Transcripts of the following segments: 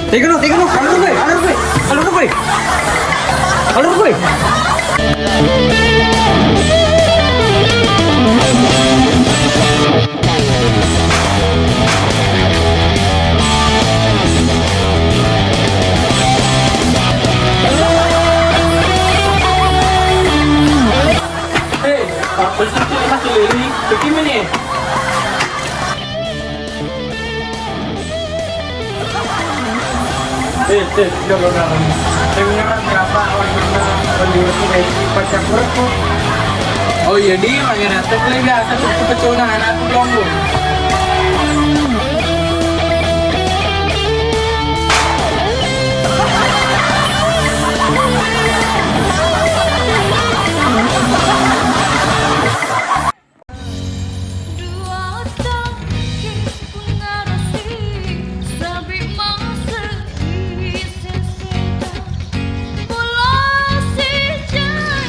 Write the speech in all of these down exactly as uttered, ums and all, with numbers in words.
Tegano, tegano, alur kowe, alur kowe, alur kowe, alur kowe. Hei, apa sih itu masih lili? Bagaimana? Eh, eh, coba dong. Saya menyerah berapa orang pernah orang di YouTube, eh, pacar berapa? Oh iya, di mana rata lagi biasa tuh keconan aku belum.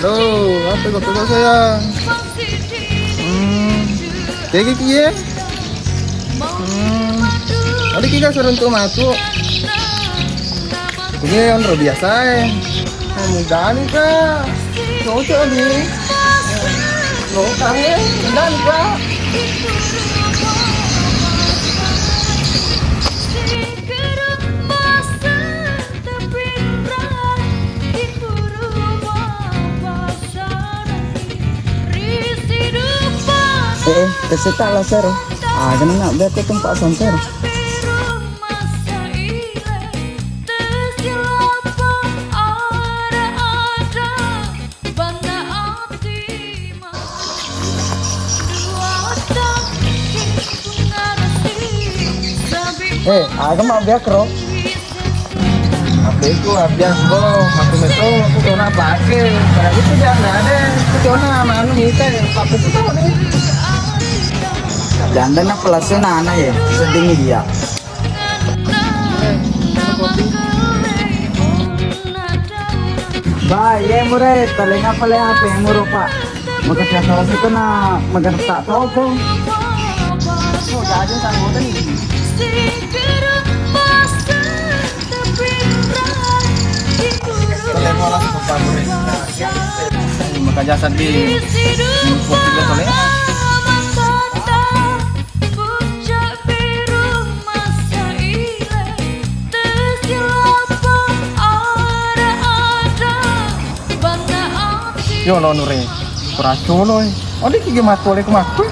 Aduh, apa kau pegang sayang? Hmm, kayak gini ya? Hmm, ada kita seruntuk masuk. Ini yang luar biasa eh. Nah, mudah nih kak. Cocok nih. Lokal ya, mudah nih kak. Eh, eh, kasih tak lah, Sir. Ah, kena nak biar ke tempat santai. Eh, aga mabbiak ro? H P ku abbiang bro, aku meto, aku tona pake. Pada itu dia nggak ada, aku tona manu mita ya, pakai itu tahu deh. Janda na pelasnya nana ya, sedih iya. Ba, iye mure, talenga pale H P mu ro, Pak. Maka siapa sih kena megertak toko. Oh, jadi sama tadi. Maka jasa di info juga tole. Yo lo nure, kura colo eh. Ode kige matu oleh ku matu.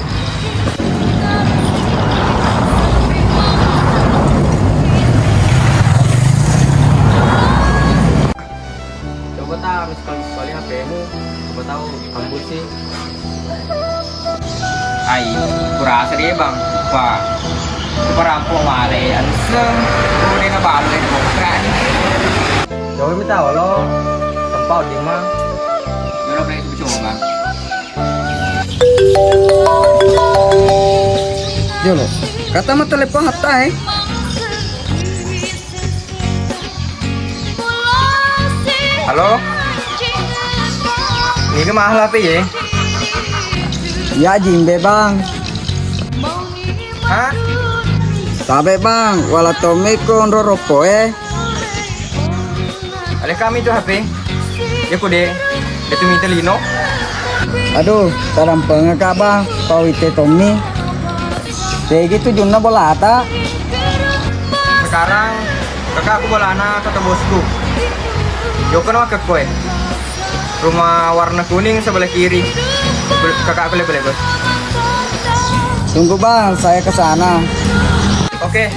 Coba ta miskol-miskoli H P-mu, coba tau ambusi. Ai, kurasa dia bang, pa, kuparampok male, anu se, udah na balu ya, bukan. Coba minta olo, tempat di mana? Yolo, boleh coba bang. Yolo, kata mah telepon hatta eh. Halo? Niga mahal H P ye? Ya jimbe bang. Hah? Tabe bang, wala tommi ko onro roppo eh. Ale kami tu H P. Ya ku de, itu minta lino. Aduh, tadampengeka bang, pau ite tommi. Tegi tujunna bolata. Sekarang kakak aku bolana kata bosku. Jokana ke koe. Rumah warna kuning sebelah kiri. Kakak aku lego-lego. Tunggu, Bang, saya ke sana. Oke.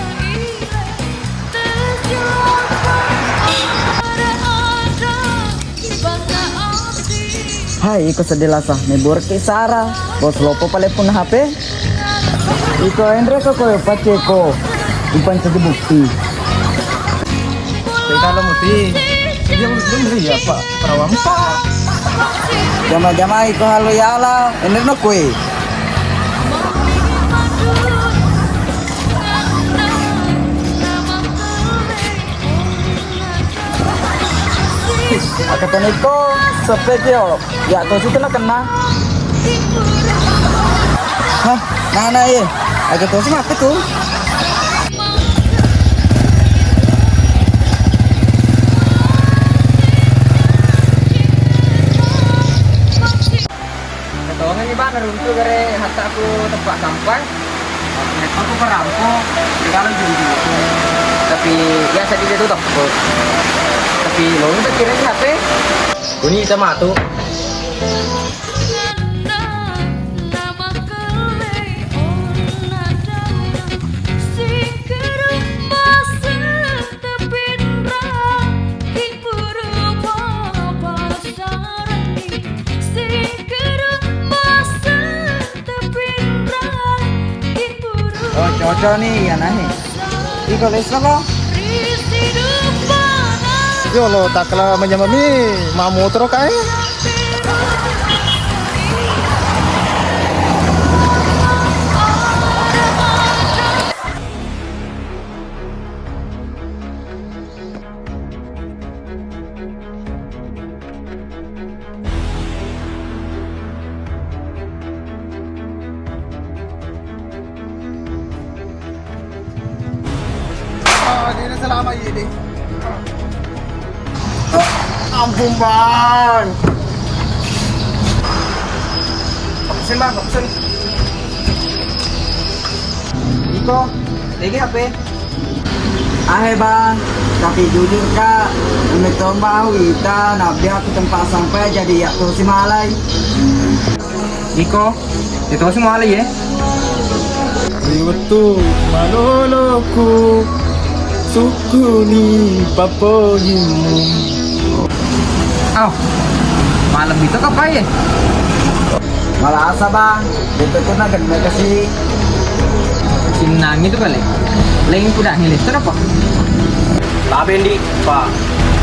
Hai, iko sedih lasa, meburki Sara. Bos lopo pale pun H P. Iko enre ko koyo paceko. Umpan jadi bukti. Kita lo muti. Dia dia beli apa? Perawang pak. Jama-jama iko halo yala, enre no kue. Aka teniko sepet yo. Ya, tosi tu na kena. Hah, nana ye. Aga tosi mati tu. Ketongan ni bang, runtu gare hatta aku tempat sampah. Aku perampo, di dalam jumpa. Tapi biasa dia tutup. Tapi lo itu kira H P. Kuni sama tu. Oh, cocok nih, ya nah. Iko lesa ko? Yo lo, takla manyamami, mamu tero kae. Ah, dia selama ini. Ampun, Bang. Pesen, Bang, pesen. Iko, lagi H P. Ahe, Bang, tapi jujur, Kak, memetong bau ita, nabi aku tempat sampah jadi yak tosi malai. Iko, itu tosi malai ya? Ri wettu maloloku, sukkuni papogimmu. Au, malem itu kapai ya? Malasa, Bang. Itu tuh na gemme kasi. Sinnangi tu kale. Lain kuda ni le. Kenapa? Tabe ndi, Pak.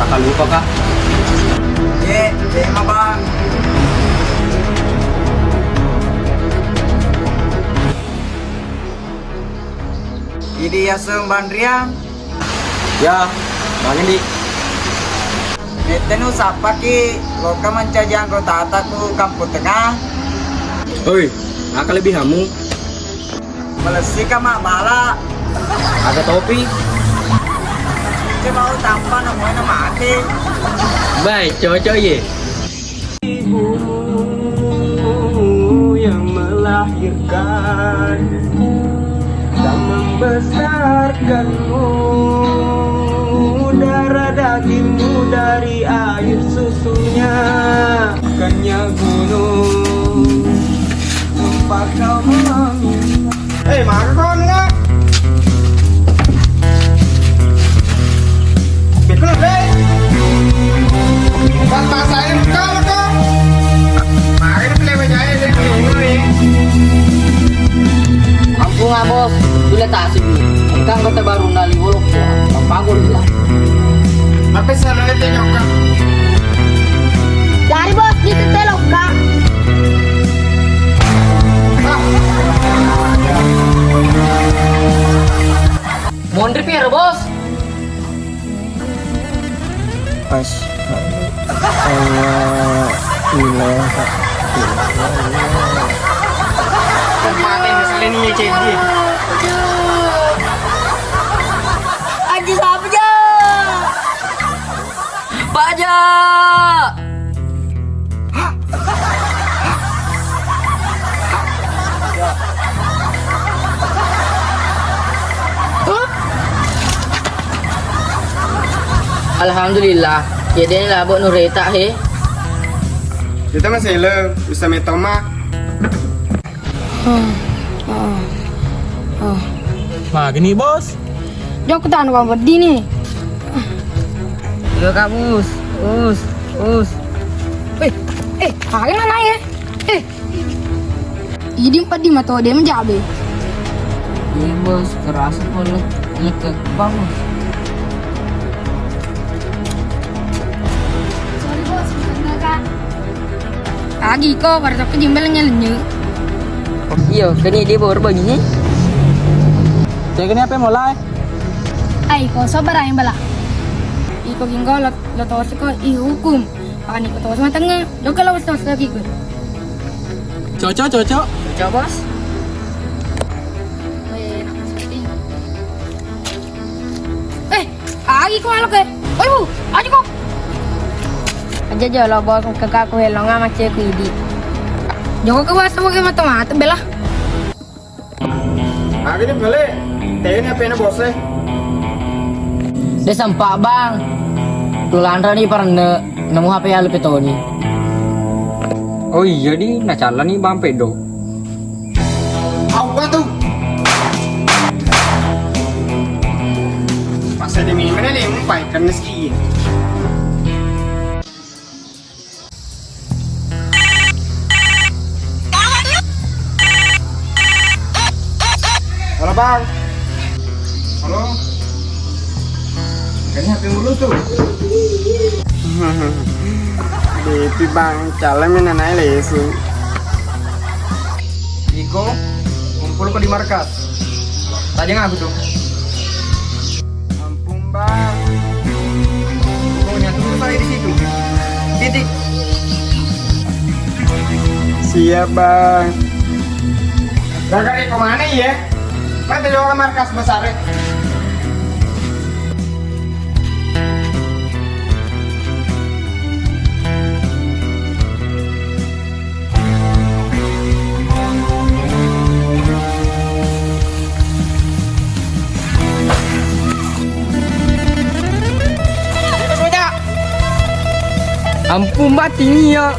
Takkan lupa kah? Ye, tema, Bang. Idi yaseng Bang Rian. Ya, Bang Indi. Mettenu sappaki, loka mancaji anggotata ku Kampung Tengah. Oi, aka lebih hamu? Melessi ka mabbala. Aga topi? Coba mau tampa namanya mati. Baik, cocok ye. Ibumu yang melahirkan dan membesarkanmu, darah dagingmu dari air susunya, bukannya gunung tempat kau mengambil. Eh, makan kau enggak? Betul, Be. Pas pasain kau, kau. Mari, Be, lewe jaya, Be, lewe. Ampun, ah, Bos. Sudah tasik nih. Engkang kota baru nali wolok ya. Apa gol lah. Apa salah dia, Kak? Lari, Bos, di tetelok, Kak. Monri piro, Bos? Asyhadu alla ilaha illallah. Tempatnya ngeselin nih, Cedi. Aji siapa, Ja? Paja! Alhamdulillah, jadi ini labuk nureta he. Kita masih le, bisa metoma. Oh, oh, oh. Magini, Bos? Jokka tanu, Bang, wedding ni. Iya, Kak, Bos. Bos, Bos. Eh, eh, aga na naik, eh? Eh. Idi peddi mato de menjabe. Iya, Bos, kerasa pole. Iya, Kak, Bang, Bos. Sorry, Bos, bukan Kakak. Agi ko, baru aku jimbel nyelenyu. Iyo, keni dia baru bagi ni. Saya kena apa mulai? Ai, ko sobar aja bala. Iko ginggo lo, lo tosi ko i hukum. Pani ko tosi matenge. Jokka lo tosi lagi ko. Cocok, cocok. Cocok, Bos. Eh, agi ko alo ke. Oi, Bu, aja ko. Aja jolo, Bos, ke kaku helonga macet ku idi. Joko ke bahasa pakai mata-mata bela. Aga ni pale, tega ni H P-na bos e. De sempa, Bang. Tulanra ni parenne, nemu H P alu petoni. Oh iya di, nacalla ni Bang Peddo. Apa tu? Pas ada mimene ni, umpai, kan meski. Halo, Bang. Halo. Kayaknya H P mulu tuh. Depi, Bang, calon main naik lesu. Iko, kumpul ko di markas. Tajeng aku tuh. Ampun, Bang. Pokoknya tunggu saya di situ. Titik. Siap, Bang. Gak ada kemana ya? Kan tadi orang markas besar ya. Ampun, Mbak, tinggi ya.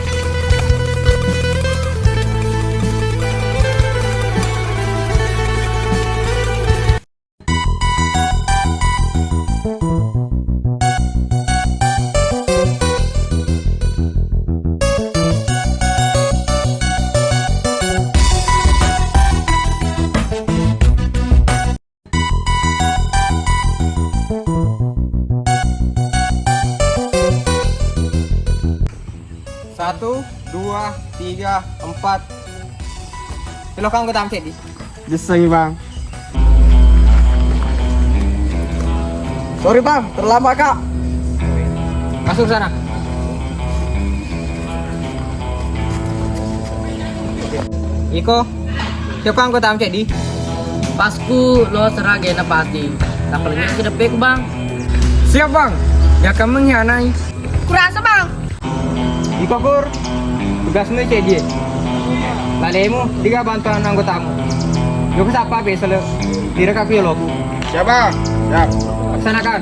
Satu, dua, tiga, empat. Silahkan ke tamcet di. Jesseng, Bang. Sorry, Bang, terlambat, Kak. Masuk sana. Iko, coba anggota amcek di. Pasku lo serage na pasti. Tak paling ke depe ku, Bang. Siap, Bang. Ya kamu nyanai. Kurasa, Bang. Iko, Kur, tugasmu cek dia. Lalemu, diga bantuan anggotamu. Joko sapa besok lo. Kira kaku ya lo. Siap, Bang. Siap. Laksanakan.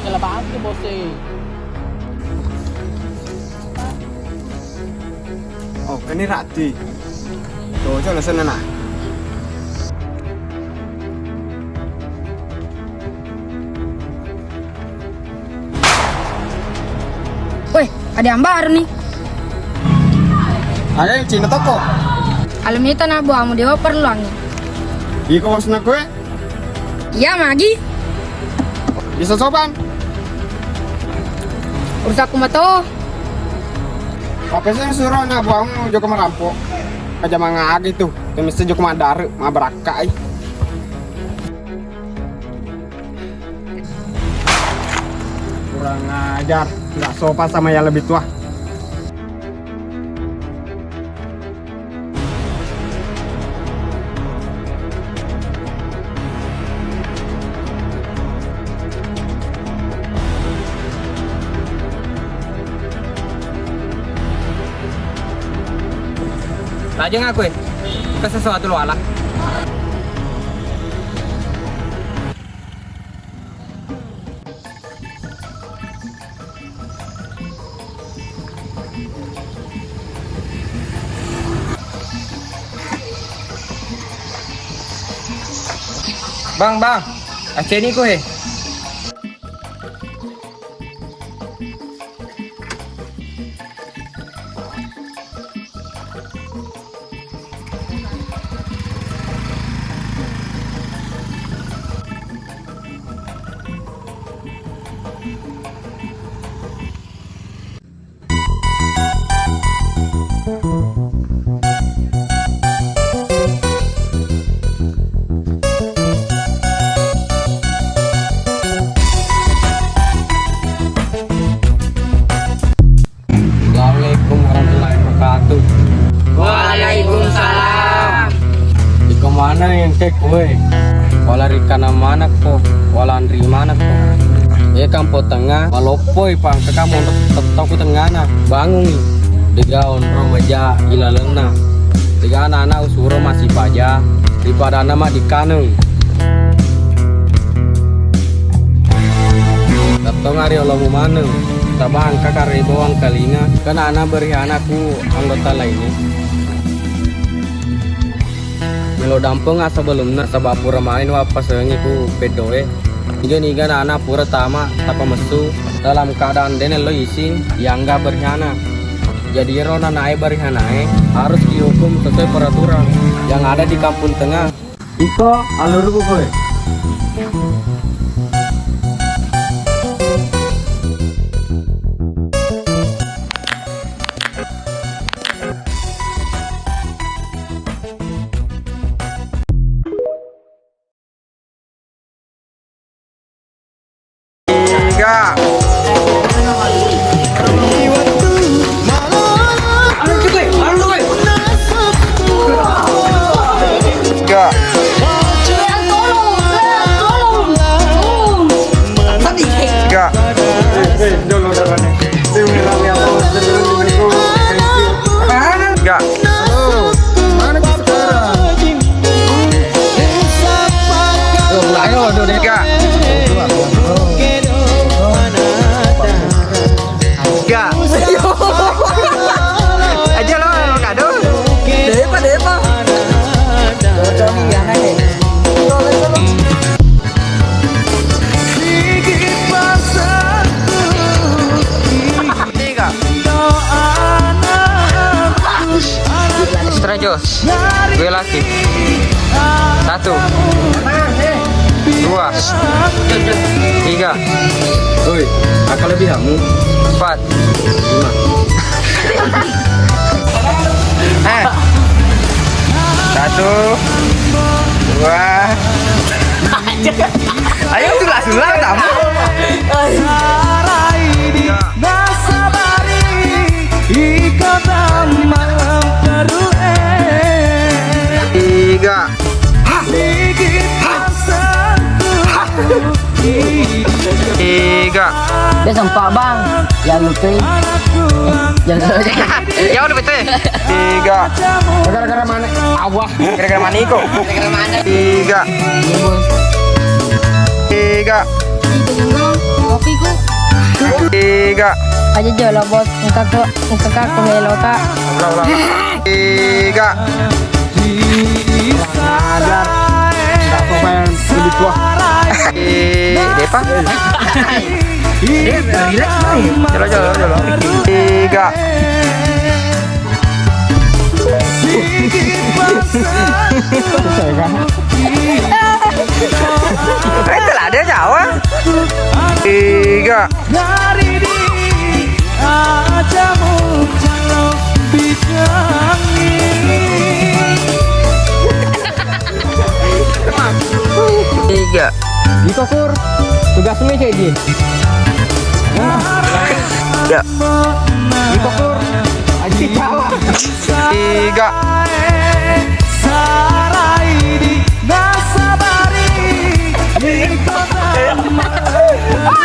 Kela bangke, Bos e. Oh, keni rati. Cocok na senna na. Weh, ada yang baru nih. Ada yang Cina toko. Alamita na buamu dewa perlu angin. Iko bosna kue? Iya, magi. Bisa sopan. Urusaku mato. Apa sih suruh anak buahmu joko merampok? Aja mangagi tuh. Temisi joko madare, mabrakka ai. Kurang ajar, nggak sopan sama yang lebih tua. Lajeng aku, eh, ke sesuatu lo ala. Bang, bang, aceni ko he. Assalamualaikum warahmatullahi wabarakatuh. Waalaikumsalam. Iko maneng engke koe? Wala ri kana manekko, wala anri manekko. E Kampong Tengnga, maloppoi pangkaka monro tettong ku tengngana. Bangungi, dega onro maja ilalenna. Dega anak-anak usuro masipaja, ripadana maddikaneng. Tettong ari olomu maneng, saba engka karebo wangkalinga, kenana berihana ku anggota lainnya. Melo dampeng asa belumna, saba pura main wappasengi ku peddoe. Niga-niga nana pura tama tapa messu dalam keadaan dena lo ising yangga berihana. Jadi ero nanae berihanae harus dihukum sesuai peraturan yang ada di Kampung Tengah. Iko, aluru koe. Tiga. Tiga. Tiga. Tiga. Halo, mana kita sekarang? Tiga. Tiga. Aja lo, lo kado. Depa, depa. Tiga. Stranger, gue laki. Satu. Dua. Tiga. Oi, akal lebih kamu. Empat. Lima. Eh. Satu. Dua. Ayo, tuh langsung lah, tamu. Nasabari, iko tamang terue. Tiga. Tiga. Dia sempat, Bang. Jangan lupa. Jangan lupa. Ya udah, betul. Tiga. Gara-gara mana? Awah. Gara-gara mana iko? Gara-gara mana? Tiga. Tiga. Kopiku. Tiga. Aja jolo, Bos. Engka ko, engka ka ko melo ka. Ulang, ulang. Tiga. Kurang ajar. Nggak apa-apa yang lebih tua. Eh, Depa. Dia relax, Bang. Jolo, jolo, jolo. Tiga. Eh, telah dia Jawa. Tiga. Tiga. Iko, Kur, tugasmu kayak gini. Ya. Iko, Kur, aji kalah. Tiga.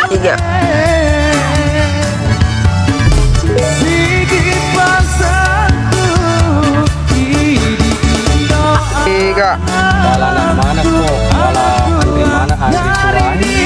Tiga. Tiga. Wala anak mana ko, wala anri mana anri surai.